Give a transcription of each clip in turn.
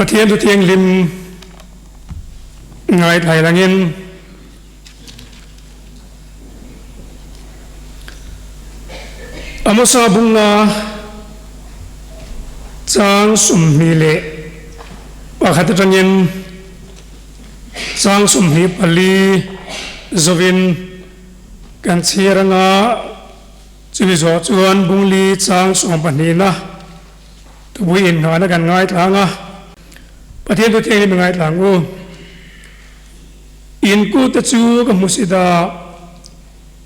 Pathian Thu Thianghlim ngaithlai langin Amosa bunga chang 21 atangin chang 24 zovin kan chhiar anga chumi zawh chuan bungli chang 12na Tupui inhnahna kan ngaithlang a, Pathian Thu Thianghlim i ngaithlang u. In kute chu ka hmusit a,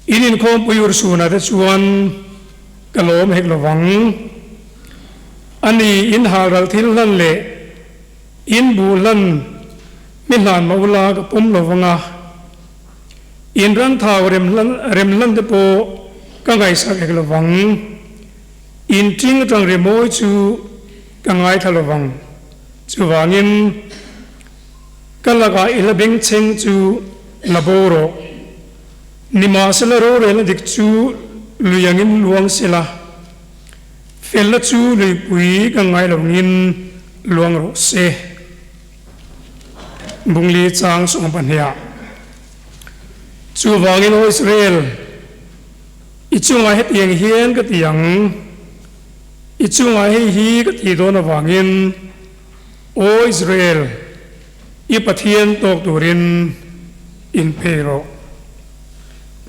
in inkhawmpui urhsunah te chuan ka lawm hek lo vang. A ni, in halral thil hlan leh in buh hlan mi hlan mah ula ka pawm lo vang a, in rangthau rem hlan te pawh ka ngaihsak hek lo vang. In ṭing aṭang rimawi chu ka ngaithla lo vang. Chuvangin, ka lakah i la bengchheng chu la bo rawh. Nimahsela rorelna dik chu lui angin luang sela, felna chu luipui ka ngai lo angin luang rawh se. Bungli chang 12ah. Chuvangin, Aw Israel! I chungah hetiang hian ka ti ang, i chungah hei hi ka ti dawn avangin, Aw Israel, i Pathian tawk turin inphei rawh.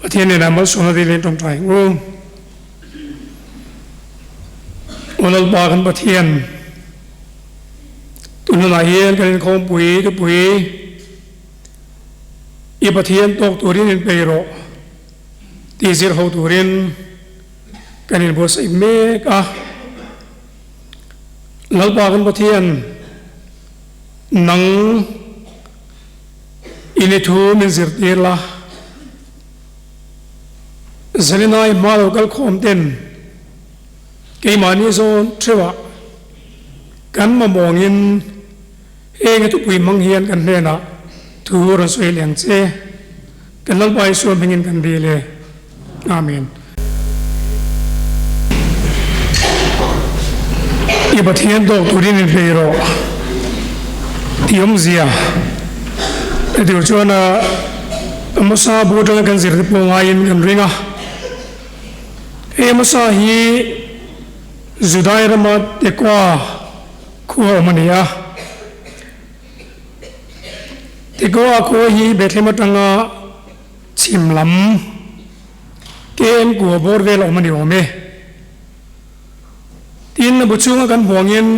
Pathian nena malsawmna dil in tawngtai ang u. Aw Lalpa kan Pathian, tunhunah hian kan inkhawmpui thupui, i Pathian tawk turin inphei rawh. Tih zir ho turin kan inbuatsaih mek a. Lalpa kan Pathian, nang in i thu min zirtir la, Zaninai hma lo kal khawm ten keimahni zawn theuhah kan mamawngin heng i thupui hmang hian kan hnenah thu rawn sawi leh ang che. Kan Lalpa Isua hmingin kan dil e. Amen. I Pathian tawk turin inhlei rawh tih awmzia pe tur chuan a Amosa bu atanga kan zir te pawh ngaiin kan ring a. Hei Amosa hi Judai rama Tekoa khua awm a ni a. Tekoa khua hi Bethlehem atanga chhim lam KM kua bawr vel a awm a ni awm e. Tin, a bu chhunga kan huangin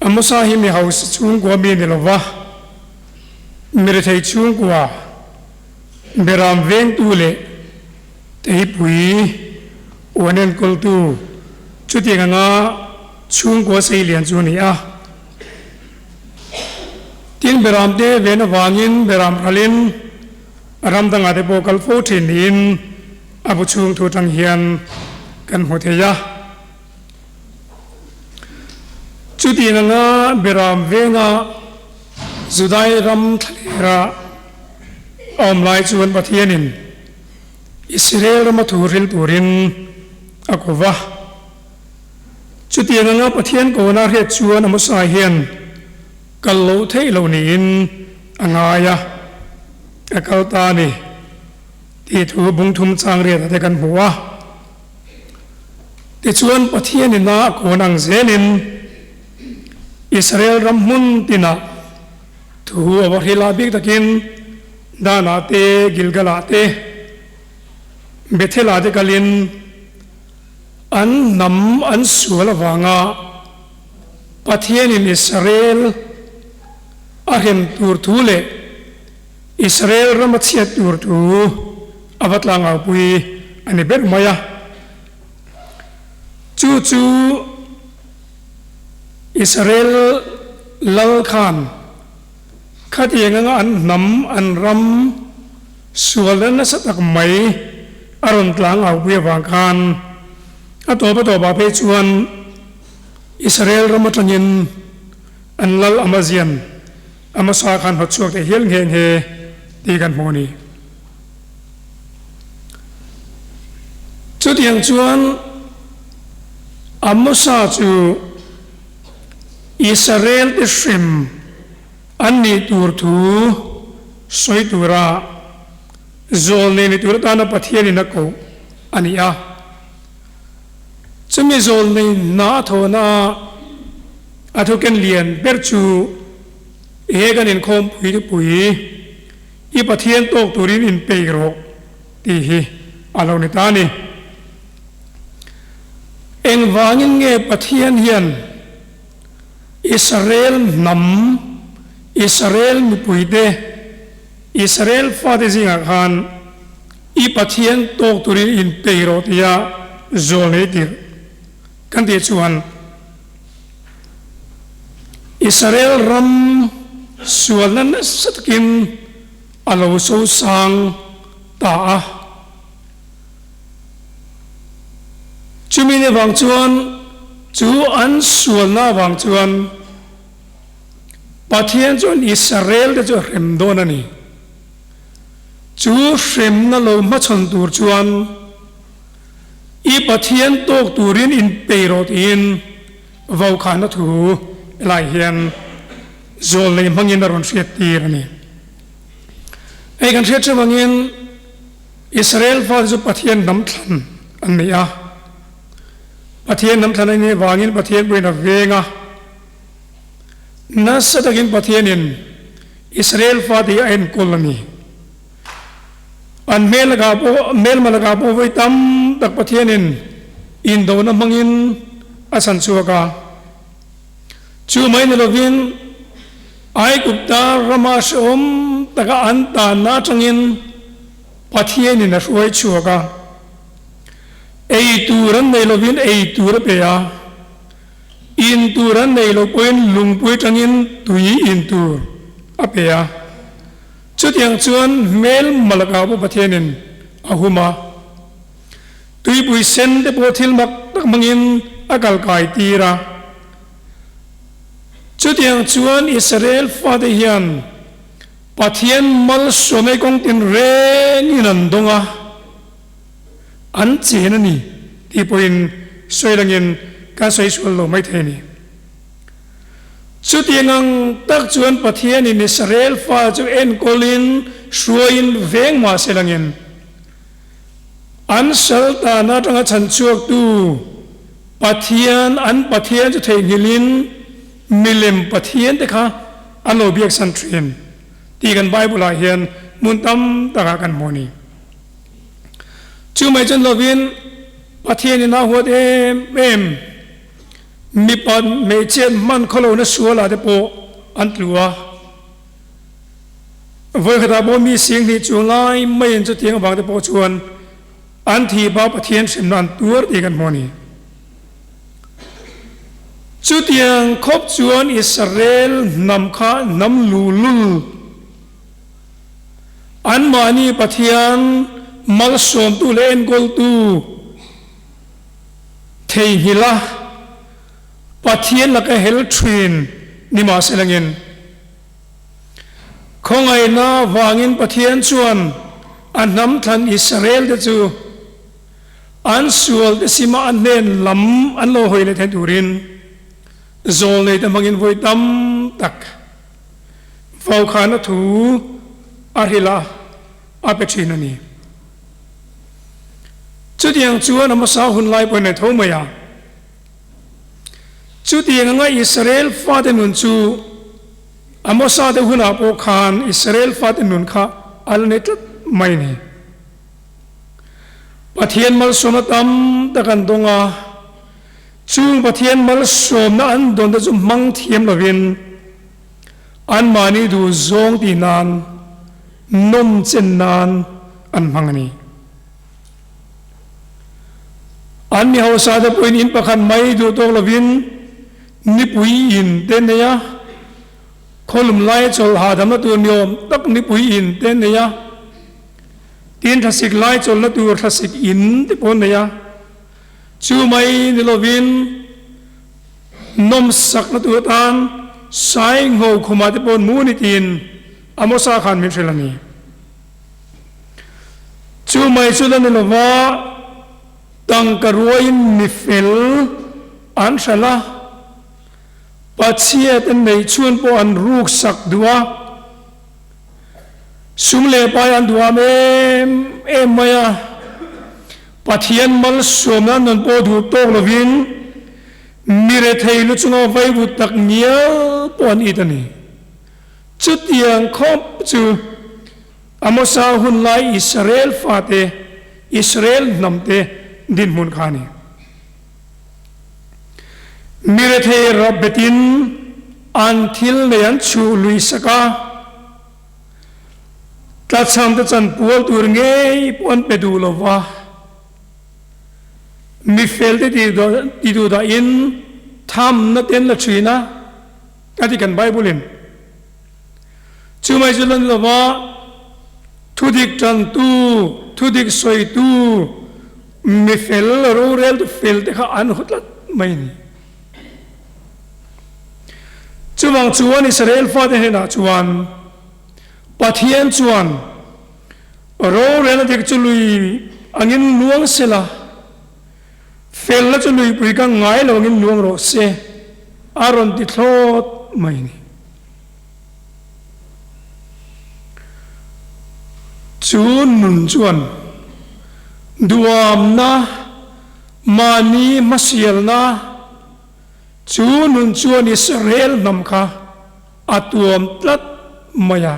Amosa hi mi hausa chhungkua mi a ni lo va, mi rethei chhungkua, beram vengtu leh teipui uan enkawltu chutiang anga chhungkua seilian chu a ni a. Tin, beramte ven avangin beram ralin ram dangah te pawh kal fo thin niin a bu chhung thu atang hian kan hmu thei a. Chutiang anga beram venga Judai ram thlalera a awm lai chuan Pathianin Israel rama thu hril turin a ko va. Chutiang anga Pathian kona hriat chuan Amosa hian kal loh theih loh niin a ngai a, a kal ta a ni tih thu bungthum chang riatah te kan hmu a. Tichuan Pathian ina a kawn ang zelin Israel ram hmun tinah thu a va hrilh a, bik takin Danah te, Gilgalah te, Bethelah te kalin, An hnam an sual avanga Pathianin Israel a hrem tur thu leh Israel ram a chhiat tur thu a va tlangaupui a ni ber mai a. Chu chu Israel lal khan khatiang anga an hnam an ram sualna nasa tak mai a rawn tlang aupui avang khan a tawp a tawpah phei chuan Israel ram atangin an lal Amazian Amasa khan hawt chhuak thei hial nghe nghe tih kan hmu a ni. Chutiang chuan Amosa chu. Israel te hrem an nih tur thu sawi tura zawlnei ni tur atana Pathianin a koh a ni a. Chumi zawlnei hna a thawhna a thuken lian ber chu he kan inkhawmpui thupui i Pathian tawk turin inpeih rawh tih hi a lo ni ta a ni. Engvangin nge Pathian hian Israel hnam, Israel mipuite, Israel fate zingah khan i Pathian tawk turin inpeih rawh tia zawl nei tirh kan tih chuan Israel ram sualna nasa takin a lo sosang ta a. Chumi ni vang chuan chu an sualna avang chuan Pathian chuan Israel te chu a hrem dawn a ni. Chu hremna lo hmachhawn tur chuan i Pathian tawk turin inpei rawh tiin vaukhana thu helai hian zawlnei hmangin a rawn hriat tir a ni. Hei kan hriat hreuh angin Israel fate chu Pathian hnam thlan an ni a. Pathian hnam thlan a nih vangin Pathian pawhin a veng a. Nasa takin Pathianin Israel fate hi a enkawl a ni. An hmel lakah pawh, hmelma lakah pawh vawi tam tak Pathianin indona hmangin a chhan chhuak a. Chu mai ni lovin Aigupta rama hrehawm taka an tanna atangin Pathianin a hruai chhuak a. Ei tur an nei lovin ei tur a pe a, in tur an nei lo pawhin lungpui atangin tui in tur a pe a. Chutiang chuan hmel malakah pawh Pathianin a hum a. Tuipui sen te pawh thil mak tak hmangin a kal kai tir a. Chutiang chuan Israel fate hian Pathian malsawmei kawng tinrengin an dawng a, an chen a ni tih pawhin sawi langin kan sawi sual lo maithei a ni. Chutiang ang tak chuan Pathianin Israel fa chu enkawlin hruaiin veng mahse langin, An sal tan atanga chhan chhuaktu Pathian, an Pathian chu theihnghilhin milem Pathian te kha an lo biaksan thin tih kan Bible ah hian hmun tam takah kan hmu a ni. Chu mai chuan lovin Pathianin a huat em em mipa hmeichhiat hman khawlohna sualah te pawh an tlu a. Vawikhatah pawh mi sing hnih chu ngai maiin chutiang avang te pawh chuan an thi ba Pathian hrimna an tuar tih kan hmu a ni. Chutiang khawp chuan Israel hnam kha hnam luhlul, anmahni Pathian malsawmtu leh enkawltu theihnghilh a, Pathian laka hel thin ni mahselangin, Khawngaihna vangin Pathian chuan a hnam thlan Israel-te chu an sualte sima a hnen lam an lo hawi leh theih turin zawlneite hmangin vawi tam tak vaukhana thu a hrilh a, a pe thin a ni. Chutiang chuan a hmasa hun lai pawhin a tho mai a. Chutiang anga Israel fate nun chu Amosa te hunah pawh khan Israel fate nun kha a la nei tlat mai a ni. Pathian malsawmna tam tak an dawng a, chung Pathian malsawmna an dawn te chu hmang thiam lovin anmahni duh zawng tih nan, nawm chen nan an hmang a ni. An mi hausa te pawhin in pakhat mai duh tawk lovin nipui in te nei a, khawlum lai chawlh hahdamna tur ni awm tak nipui in te nei a, tin thlasik lai chawlhna tur thlasik in te pawh an nei a, chu mai ni lovin nawmsakna tur atan saingho khumah te pawh an mu a ni tiin Amosa khan min hrilh a ni. Chu mai chu la ni lova, tangka ruaiin mi fel an hralh a. Pachhiat an neih chhun pawh an ruk sak duh a, sum leh pai an duham em em mai a, Pathian malsawmna an rawn pawh duh tawk lovin mi rethei lu chunga vaivut tak ngial pawh an it a ni. Chutiang khawp chu Amosa hun lai Israel fate, Israel hnamte dinhmun kha a ni. Mi rethei rap betin an thil nei an chhuh lui sak a, tlachham te chan pual tur ngei pawh an pe duh lo va, mi fel te ti duh dahin thamna te an la thin a, a ti kan Bible in. Chumai chu lan lo va, thudik tantu, thudik sawitu, Mi fel roreltu fel te kha an haw tlat mai a ni. Chuvang chuan Israel fate hnenah chuan Pathian chuan rorelna dik chu lui angin luang se la, felna chu luipui ka ngai lo angin luang rawh se a rawn ti thlawt mai a ni. Chu nun chuan duamna, mahni hmasialna, chu nun chuan Israel hnam kha a tuam tlat mai a.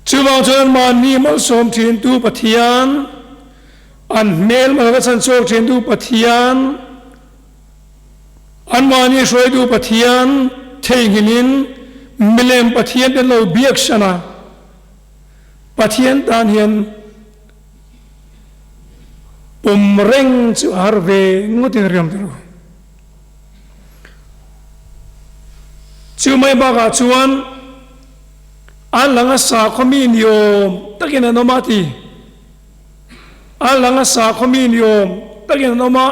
Chuvang chuan mahni malsawm thintu Pathian, an hmelma laka chhanchhuak thintu Pathian, Anmahni hruaitu Pathian theihnghilhin milem Pathian te lo biak san a, Pathian tan hian pawm reng chu a har ve ngawtin riam ta lo. Chu mai bakah chuan a lang a sakhaw mi ni awm takin an awm a ti. A lang a sakhaw mi ni awm takin an awm a.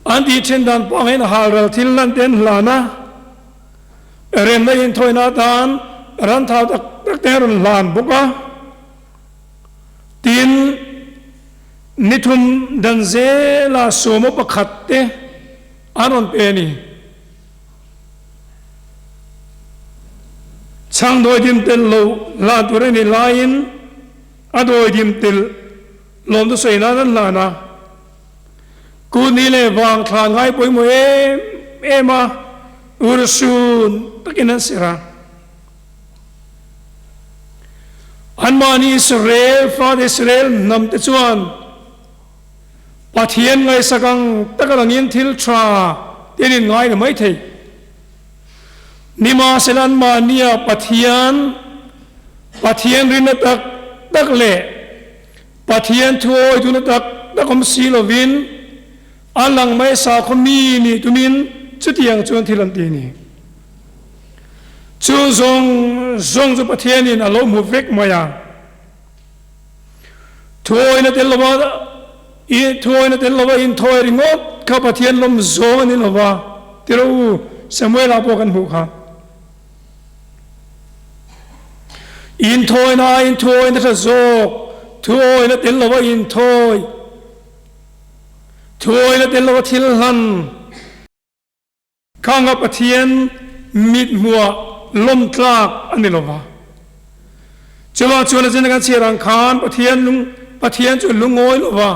An tih thin dan pawh angin halral thil lan te an hlan a, remna inthawina atan ran thau tak tak te an rawn hlan bawk a. Tin, nithum dan zela suamo pakhat te an rawn pe a ni. Chhang dawidim tel lo hlan tur a nih laiin a dawidim tel lawmtu sawi nan an hlan a. Kuni leh vang thla ngai pawimawh em em a, urhsun takin an serh a. Anmahni Israel fate Israel hnam te chuan Pathian ngaihsak ang taka langin thil tha te an inngai la mai thei. Nimahsela anmahnia Pathian Pathian rinna tak tak leh Pathian thuawi tuna tak tak awm si lovin a lang mai sakhaw mi nih tumin chutiang chuan thil an ti a ni. Chu zawng zawng chu Pathianin a lo hmu vek mai a. Thuawina tel lova i thuawina tel lova inthawi ringawt kha Pathian lawm zawng a ni lova ti rawh u, Samuela pawh kan hmuh kha. Inthawina aiin thuawina tha zawk, thuawina tel lova inthawi, thuawina tel lova thil hlan. Khanga Pathian mithmuah lawm tlak a ni lova. Chuvang chuan a zin kan chhiar ang khan Pathian lung Pathian chu lungawi lova.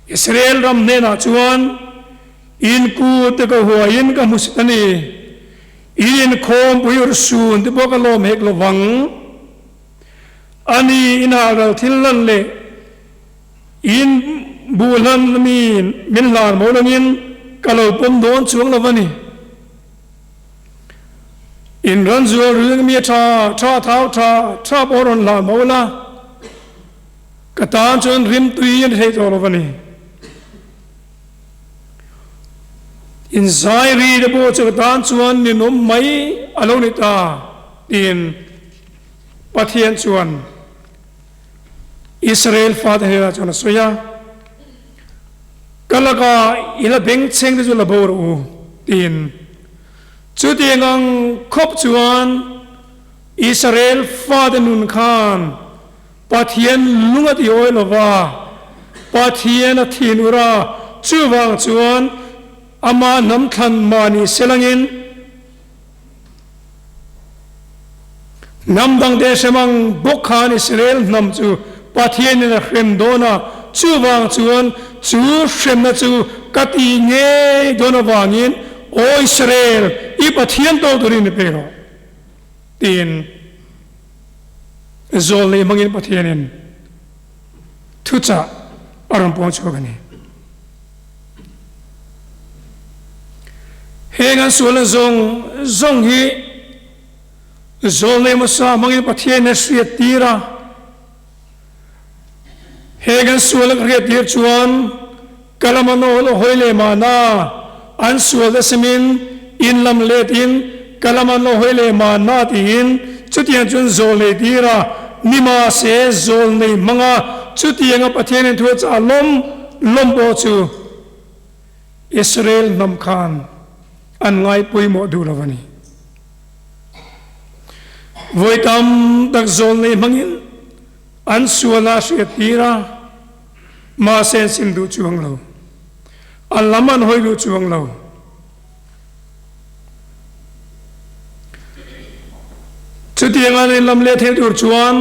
Israel ram hnenah chuan in kut te ka huaiin ka hmusit a ni. In inkhawmpui urhsun te pawh ka lawm hek lo vang. A ni, in halral thil lan leh in buh hlan mi min hlan maw langin ka lo pawm dawn chuang lo va ni. In ran zual rileng mi a tha, tha thau tha, tha pawh rawn hlan maw la, ka tan chuan rimtui a ni thei tawh lo va ni. Inzai ri te pawh chu ka tan chuan ninawm mai a lo ni ta tiin Pathian chuan Israel fate hnenah chuan a sawi a, Ka lakah i la bengchheng te chu la bo rawh u tiin. Chutiang ang khawp chuan Israel fate nun khan Pathian lung a ti awi lo va, Pathian a thin ur a, chuvang chuan Ama hnam thlan mah ni selangin hnam dangte hrem ang bawk khan Israel hnam chu Pathianin a hrem dawn a, chuvang chuan chu hremna chu ka ti ngei dawn avangin Aw Israel, i Pathian tawk turin i pe rawh tiin zawl nei hmangin Pathianin thuchah a rawn puang chhuak a ni. Heng an sualna zawng zawng hi zawlnei hmasa hmangin Pathian a hriat tir a. Heng an sualna ka hriat tir chuan ka lama nawl a hawi leh mahna, an sualna simin in lam letin ka lama nawl hawi leh mahna tiin chutiang chuan zawlnei tir a. Nimahse zawlnei hmanga chutianga Pathianin thu a chah lawm lawm pawh chu Israel hnam khan an ngai pawimawh duh lo a ni. Vawi tam tak zawlnei hmangin an sual a hriat tir a, mahse an sim duh chuang lo. A lam an hawi duh chuang lo. Chutianga an inlam leh theih tur chuan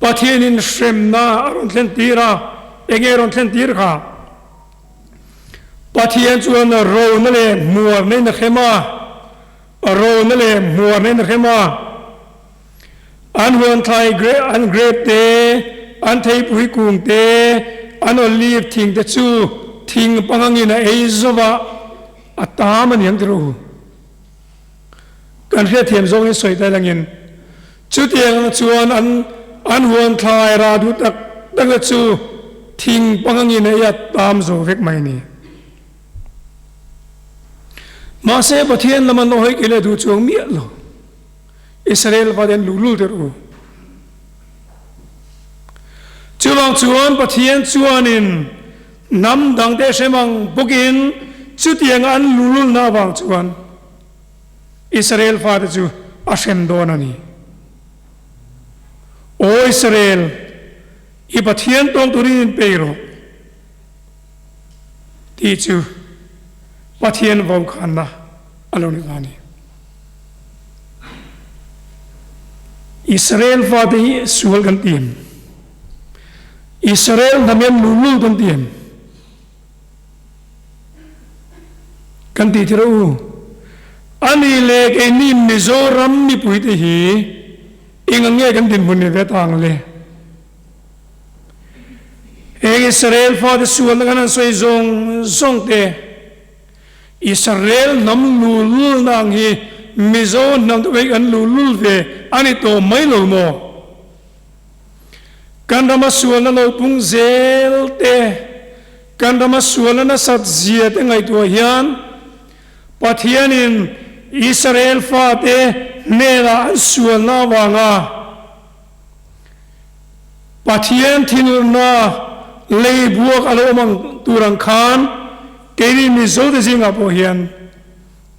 Pathianin hremna a rawn thlen tir a, enge a rawn thlen tir kha? Pathian chuan rona leh hmuarna in a hrem a, rona leh hmuarna in a hrem a. An huan thlai an grape te, an theipui kung te, an olive thing te chu thing pangangin a ei zova a tam a ni ang ti rawh u. Kan hriatthiam zawngin sawi ta langin chutiang ang chuan an an huan thlai rah duh tak tak te chu thing pangangin a ei a tam zo vek mai a ni. Mahse Pathian lam an awih keh leh duh chuang miah lo. Israel va den luhlul der u. Chuvang chuan Pathian chuanin hnam dangte hrem ang bawkin chutianga an luhlulna avang chuan Israel fate chu a hrem dawn a ni. Aw Israel, i Pathian tawng turin inpei rawh tih chu Pathian vokhanna a lo ni ta a ni. Israel fate hi sual kan ti em? Israel hnam hian luhlul kan ti em? Kan ti tirh u. Ani leh keini Mizoram mipuite hi eng ang nge kan dinhmun ni ve ta ang le? Heng Israel fate sualna kan han sawi zawng zawng te, Israel hnam luhlulna ang hi Mizo hnam te pawh hi kan luhlul ve a ni tawh mai lo maw? Kan rama sualna lo pung zel te, kan rama sualna nasat zia te ngaihtuah hian Pathianin Israel fate hnenah an sualna avanga Pathian thinurna lei buak a lo awm ang tur ang khan keini Mizote zingah pawh hian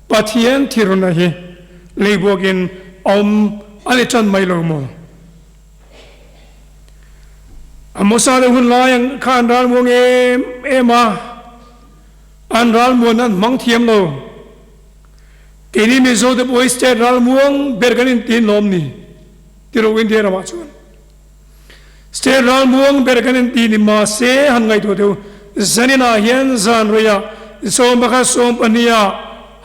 Pathian thiruna hi lei buakin a awm a ni tan mai lo maw? Amosa te hun lai ang kha an ralmuang em em a, an ralmuan an hmang thiam lo. Keini Mizote pawh hi state ralmuang ber kan intin lawm ni? Ti rawh India ramah chuan state ralmuang ber kan inti ni mahse han ngaihtuah deuh zaninah hian zan reiah 11 20 ah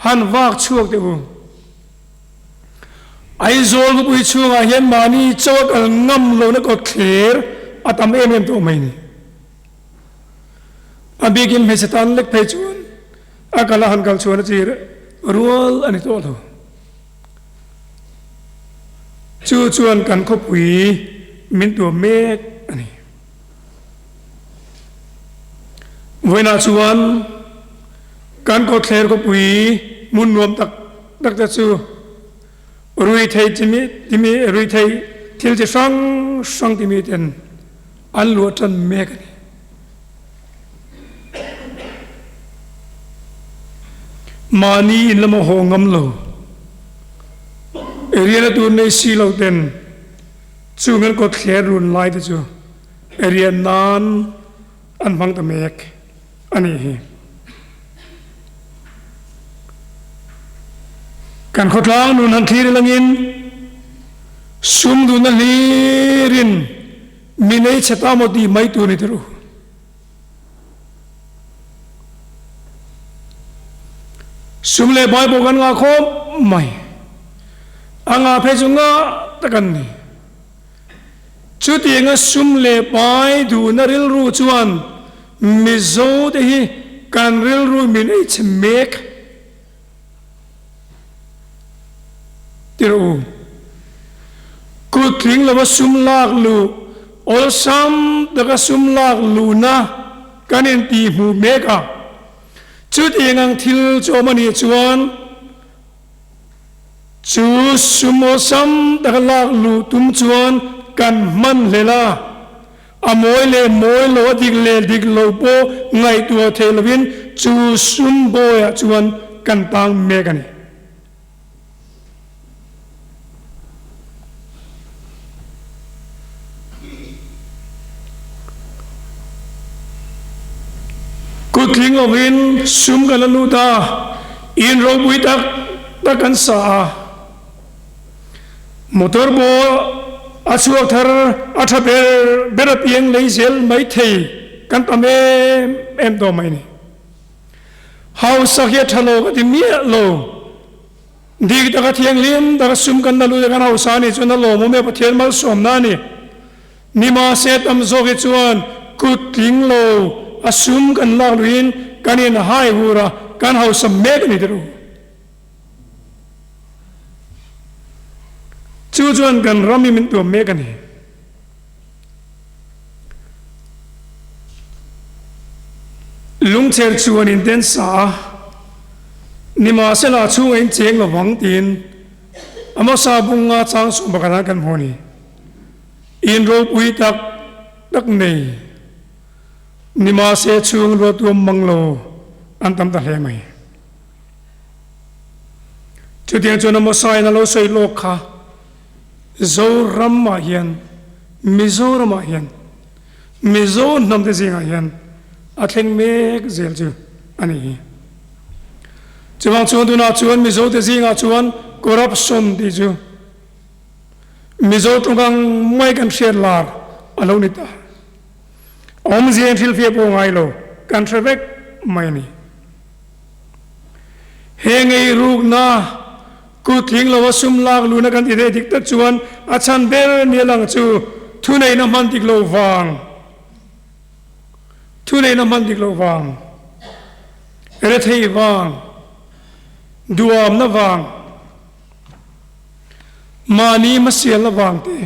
han vak chhuak deuh u. Aizawl khawpui chhungah hian mahni chaw a kal ngam lohna kawtthler a tam em em tawh mai ni. A bikin hmeichhe tan lek phei chuan a kal a han kal chhuan a chi rual a ni tawh lo. Chu chuan kan khawpui min tuam mek a ni. Vawiinah chuan kan kawtthler khawpui hmun nuam tak tak te chu ruithei timi timi ruithei thil chi hrang hrang timi ten an luah tan mek a ni. Mahni in lama haw ngam lo, rian a tur nei si lo ten chung an kawtthler run lai te chu rian nan an hmang ta mek a nih hi. Kan khawtlang nun han thlir ilangin sum duhna hlirin mi nei chhe ta maw tih mai tur ni tirh u. Sum leh bai pawh kan ngah khawp mai. A ngah phei chu ngah tak an ni. Chutianga sum leh pai duhna rilru chuan Mizo te hi kan rilru min ei chhe mek tirh u. Kut tling lova sum lak luh, awlsam taka sum lak luhna kan intihhmuh mek a. Chutiang ang thil chu awm a nih chuan chu sum awlsam taka lak luh tum chuan kan hman hlel a. A mawi leh mawi lo, a dik leh dik lo pawh ngaihtuah theih lovin chu sum bawiah chuan kan tang mek a ni. Kut tling lovin sum kan la lut a, in ropui tak tak kan sa a. Motor pawh a chhuak thar a tha ber ber apiang lei zel mai thei kan tam em em tawh mai ni. Hausak hi a tha lo ka ti miah lo. Dik taka thianghlim taka sum kan la lut a kan hausa a nih chuan a lawmawm e Pathian malsawmna a ni. Nimahse tam zawk hi chuan kut tling lo a sum kan lak luihin kan inhai hur a kan hausa mek a ni tirh u. Chu chuan kan ram hi min tuam mek a ni. Lungchher chuan in ten sa a, nimahsela chhungah in cheng lo vang tiin Amosa bunga chang sawm pakhatah kan hmu a ni. In ropui tak tak nei, nimahse chhung luat tuam mang lo an tam ta hle mai. Chutiang chuan Amosa in a lo sawi lawk kha. Zoram ah hian, Mizoram ah hian, Mizo hnam te zingah hian a thleng mek zel chu a ni hi. Chuvang chuan tunah chuan Mizo te zingah chuan corruption tih chu Mizo tawng ang mai kan hriat lar a lo ni ta. Awmzia in hrilhfiah pawh ngai lo, kan hre vek mai a ni. He ngeirukna Kut tling lo a sum lak luhna kan ti thei dik tak chuan a chhan ber nia lang chu thuneihna hman dik lo vang, thuneihna hman dik lo vang, retheih vang, duamna vang, mahni hmasialna vang te,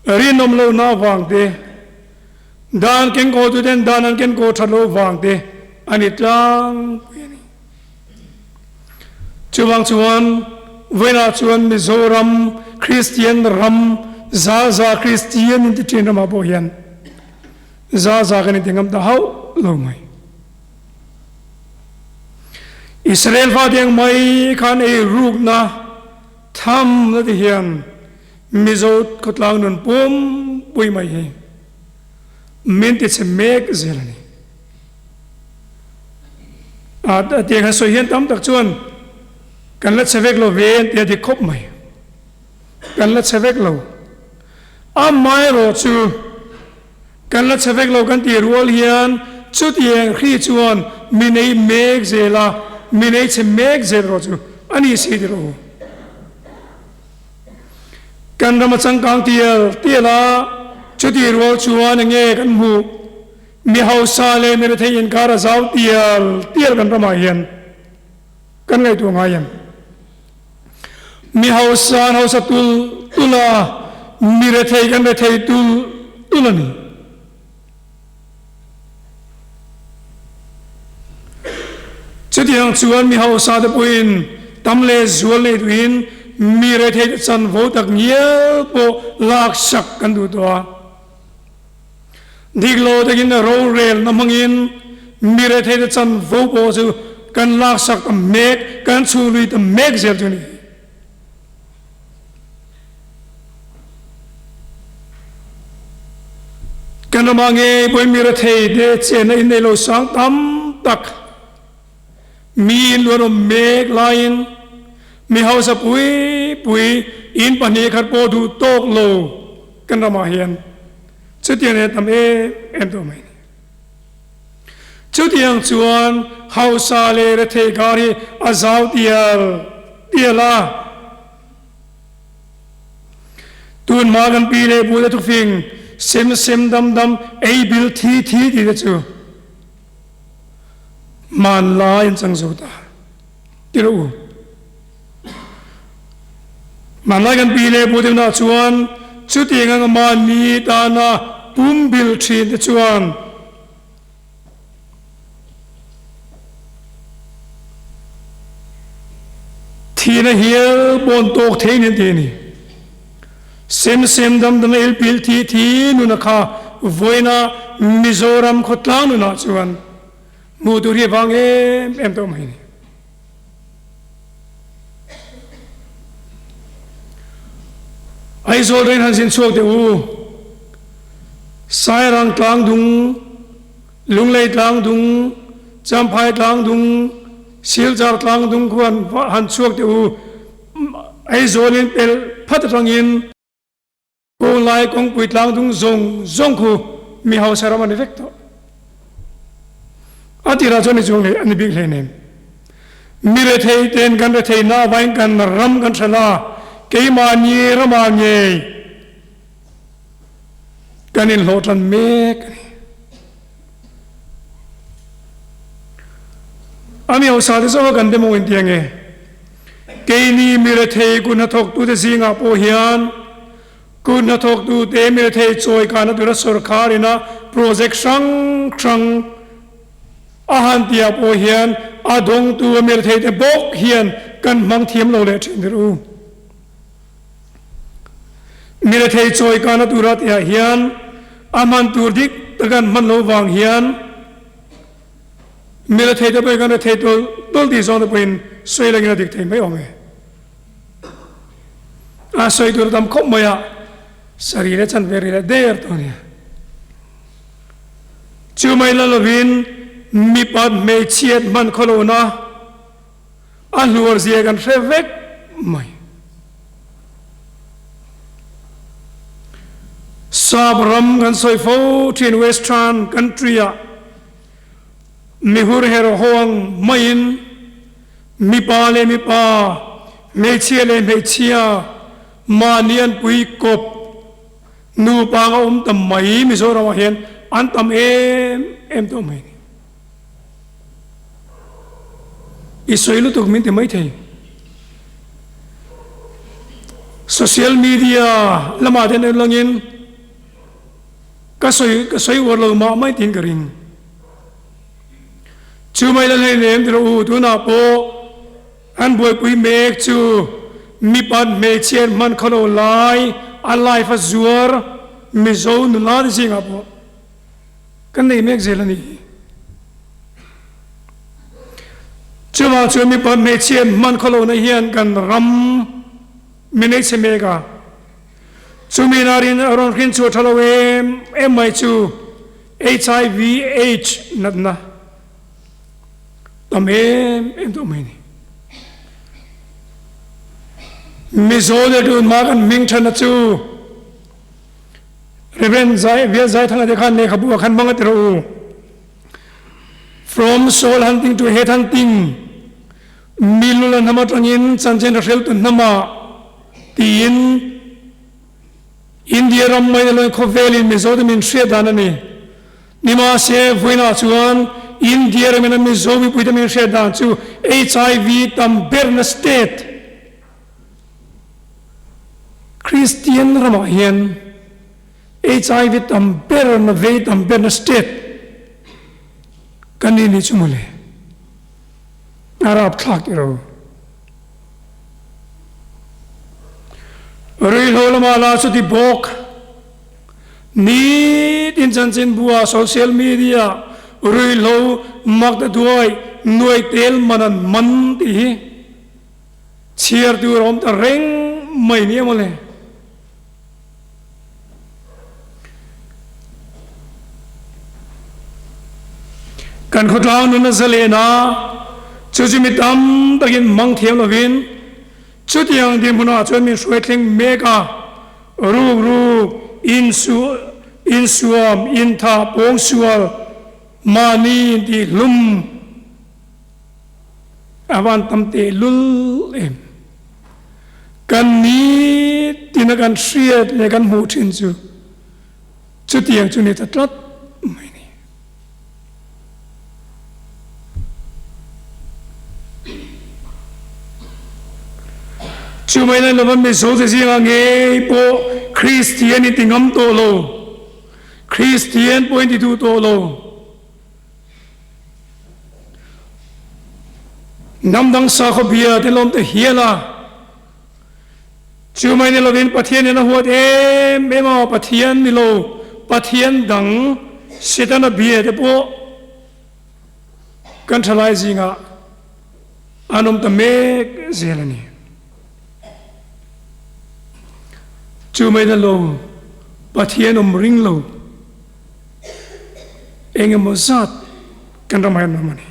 rinawm lohna vang te, dan kenkawhtuten dan an kenkawh that loh vang te a ni tlangpui a ni. Chuvang chuan vawiinah chuan Mizoram Kristian ram za za Kristian inti thin ramah pawh hian za za kan inti ngam ta hauh lo mai. Israel fate ang mai khan ei rukna thamna te hian Mizo khawtlang nun pum pui mai hi min ti chhe mek zel a ni. A tiang han sawi hian tam tak chuan kan la chhe vek lo ve an ti a dik khawp mai. Kan la chhe vek lo. Amaherawh chu kan la chhe vek lo kan tih rual hian chutiang hri chuan mi nei mek zel a, mi nei chhe mek zel erawh chu a ni si ti rawh u. Kan ram a changkang tial tial a, chutih rual chuan enge kan hmuh? Mi hausa leh mi rethei inkar a zau tial tial kan ramah hian kan ngaihtuah ngai em? Mi hausa an hausa tul tul a, mi rethei kan rethei tul tul a ni. Chutiang chuan mi hausa te pawhin tam leh zual nei duhin mi rethei te chanvo tak ngial pawh laksak kan duh tawh a. Dik lo takin rorelna hmangin mi retheite chanvo pawh chu kan laksak ta mek, kan chhuhlui ta mek zel chu a ni. Kan ramah ngei pawhin mi retheite chenna in nei lo sang tam tak mi in luan awm mek laiin. Mi hausa pui pui in pahnih khat pawh duh tawk lo kan ramah hian chutiang nen tam em em tawh mai a ni. Chutiang chuan hausa leh rethei kar hi a zau tial tial a. Tunhma kan pi leh pu te thufing sem sem dam dam ei bil thi thi tih te chu hmanlai an chang zo ta ti rawh u. Hmanlai kan pi leh pu te hunah chuan chutiang anga mahni tana pum bil thin te chuan Thihna hial pawn tawk thei nen tih a ni. Sem sem dam dam el pil thi thi nuna kha vawiina Mizoram khawtlang nunah chuan hmuh tur hi a vang em em tawh mai a ni. Aizawl reng han zin chhuak teh u. Sairang tlangdung, Lunglei tlangdung, Champhai tlangdung, Silchar tlangdung khu han han chhuak teh u. Aizawlin pelh phat atangin Kawnglai kawngpui tlangdung zawng zawng khu mi hausa ram a ni vek tawh. A tirah chuan ni chung leh a ni bik hleinem. Mi rethei ten kan rethei na avain kan ram kan hran a, keimahni ramah ngei kan inhlawh tan mek a ni. A mi hausa te zawk a kan demo inti ange. Keini mi rethei kut hnathawktute zingah pawh hian kut hnathawktute mi rethei chawi kana tura sorkar ina project hrang hrang a han tihah pawh hian a dawngtu a mi rethei te bawk hian kan hmang thiam lo leh thin tir u. Mi rethei chawi kana tura tihah hian a hman tur dik tak an hman lo vang hian Mi rethei te pawhin kan rethei tawlh tawlh tih zawng te pawhin sawi langin a dik thei mai awm e. A sawi tur a tam khawp mai a, sarih leh chanve ri leh der tawh a nia. Chu mai la lovin mipat hmeichhiat hman khaw lohna a hluar zia kan hre vek mai. Sap ram kan sawi fo thin Western country ah Mihur her ho ang maiin mipa leh mipa, hmeichhia leh hmeichhia, mahni an pui kawp nupa anga awm tam mai Mizoramah hian an tam em em tawh mai a ni. I sawi lutuk min ti maithei. Social media lamah te en langin Ka sawi ka sawi uar lo mah mai tiin ka ring. Chu mai la hlei nem tilo u tunah pawh an buaipui mek chu mipat hmeichhia an hman khaw lo lai a life a zuar Mizo nula te zingah pawh kan nei mek zel a nih hi. Chuvang chuan mipat hmeichhia an hman khaw lohna hian kan ram min ei chhe mek a. Chumi narin a rawn hrin chhuah tha lo em em mai chu HIV AIDS natna tam em em tawh mai a ni. Mizo leh tunhma kan hming thanna chu Reverend Zai Bial Zaithanga te khan lehkhabu ah khan hmang a ti rawh u. From soul hunting to head hunting Milula hnam atangin chanchin hriltu hnamah tiin India ram mai elawi khawvelin Mizote min hriat dan a ni. Nimahse, vawiinah chuan India ramina Mizo mipuite min hriat dan chu HIV tam berna state Kristian ramah hian HIV tam berna vei tam berna state kan ni nih chu mawle. A rapthlak i ro. Ruihhlo lama la chuti bawk. Nitin chanchinbua social media ruihhlo mak duai nuai tel man an man tih hi chhiar tur a awm ta reng mai nia mawle. Kan khawtlang nun a zalen a, chu chu mi tam takin mang thiam lovin. Chutiang dinhmunah chuan min hruai thleng mek a, rukru, insu, insuam, inthah, pawngsual, mahni intihhlum a van tam tehlul em. Kan nitina kan hriat leh kan hmuh thin chu chutiang chu ni ta tlat mai a ni. Chu mai lai lova Mizo te zingah ngei pawh Kristian in ti ngam tawh lo, Kristian pawh in ti duh tawh lo. Hnam dang sakhaw bia te lawm te hial a. Chu mai ni lovin Pathian in a huat em em a, Pathian ni lo, Pathian dang Setana bia te pawh kan thalai zingah an awm ta mek zel a ni. Chu mai na lo, Pathian awm ring lo eng emaw zat kan ramah hian an awm a ni.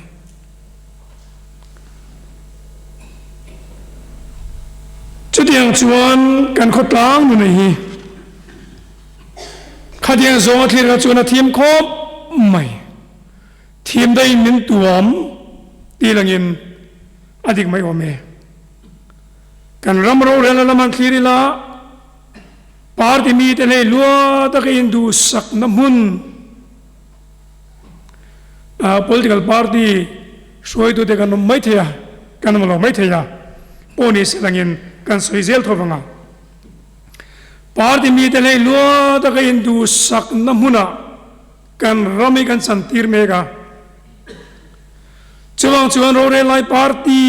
Chutiang chuan kan khawtlang nunei hi khatiang zawnga thlir kha chuan a thim khawp mai. Thim daihin min tuam ti langin a dik mai awm e. Kan ram rorelna lam han thlir ila party mite hlei lua taka induhsakna hmun, Political party hruaitute kan awm mai thei a, kan awm lo mai thei a, pawh ni se langin kan sawi zel tho vang a. Party mite hlei lua taka induhsakna hmunah kan ram hi kan chantir mek a. Chuvang chuan rorel lai party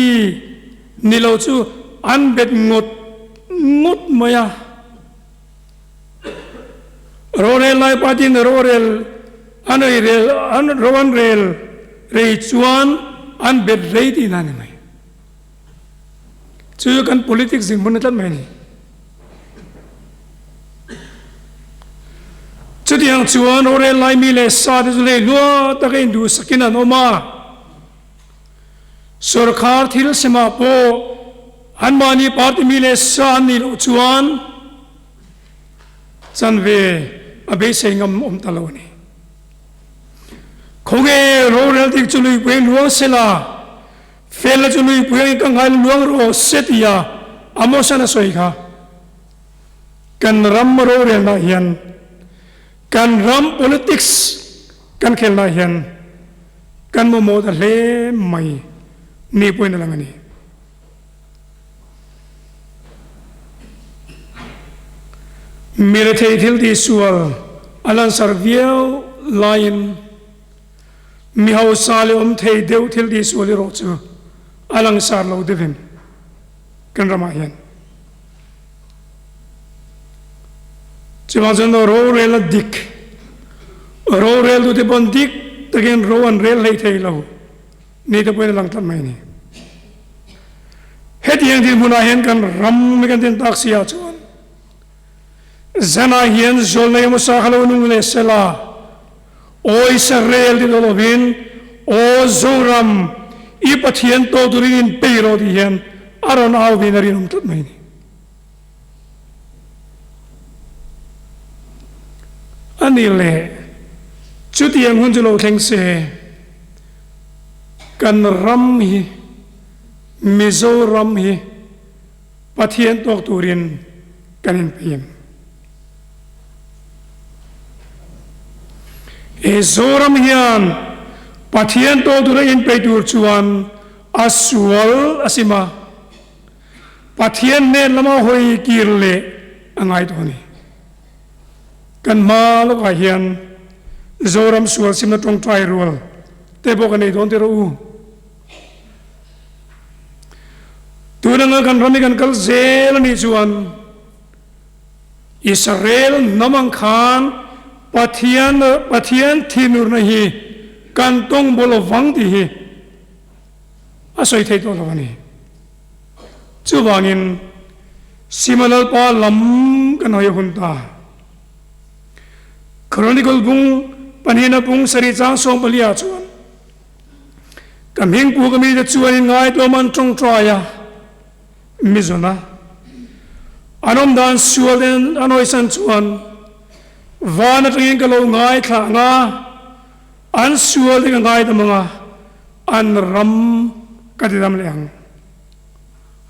ni lo chu an bet ngawt ngawt mai a. Rorel lai patin rorel an ei rel an ro an rel rei chuan an bet rei tihna a ni mai. Chu kan politics dinhmun a tlat mai a ni. Chutiang chuan rorel lai mi leh sa te chu lei lua taka induhsakin an awm a. Sorkar thil semah pawh anmahni party mi leh sa an nih loh chuan chanve a beisei ngam awm ta lo a ni. Khawnge rorel dik chu luipui luang sela, felna chu luipui angin ka ngai luang rawh se tia Amosan a sawi kha. Kan ram rorelnaah hian kan ram politics kan khelnaah hian Kan mamawh ta hle mai ni pawhin a lang a ni. Mi rethei thil tih sual a lansar viau laiin mi hausa leh awm thei deuh thil tih sual erawh chu a langsar lo deuhin kan ramah hian. Chuvang chuan rorel a dik, rorel tute pawn dik takin ro an rel hlei thei lo ni te pawhin a lang tlat mai a ni. Hetiang dinhmunah hian kan ram hi kan din tak si ah chuan zanah hian zawlnei emaw sa kha lo nung leh sela, Aw Israel ti dawn lovin, Aw Zoram, i Pathian tawh turin in pei rawh tih hian a rawn au vein a rinawm tlat mai a ni. A ni le, chutiang hun chu lo thleng se, kan ram hi, Mizoram hi Pathian tawk turin kan inpei em? He Zoram hian Pathian tawk tura inpei tur chuan a sual a sim a. Pathian hnen lama hawi kir leh a ngai tawh a ni. Kan hma lawkah hian Zoram sual simna tawngtai rual te pawh kan nei dawn teh rawh u. Tun anga kan ram hi kan kal zel a nih chuan Israel hnam ang khan Pathian Pathian thinurna hi kan tawng bawl lovang tih hi a sawi theih tawh lo a ni. Chuvangin Sima Lalpa lam kan hawi hun ta. Chronicle bung pahnihna bung sarih chang 14 ah chuan ka hmingpu ka mite chuan in ngaitlawm an tawngtai a. Mizona an awm dan sual in an hawisan chuan van atangin ka lo ngaithla ang a, an sual te ka ngaidam ang a, an ram ka ti dam leh ang.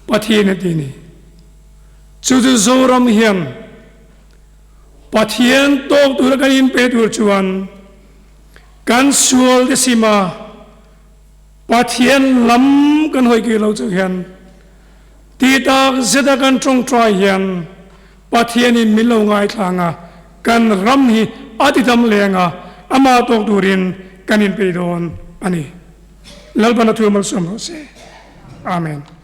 Pathian a ti ni. Chu chu Zoram hian Pathian tawk tura kan inpe tur chuan kan sual te sima Pathian lam kan hawi kir lo chu hian ti tak zeta kan tawngtai hian Pathianin min lo ngaithlang a, kan ram hi a ti dam leng a, amah tawk turin kan inpeih dawn a ni. Lalpan a thu malsawm rawh se. Amen.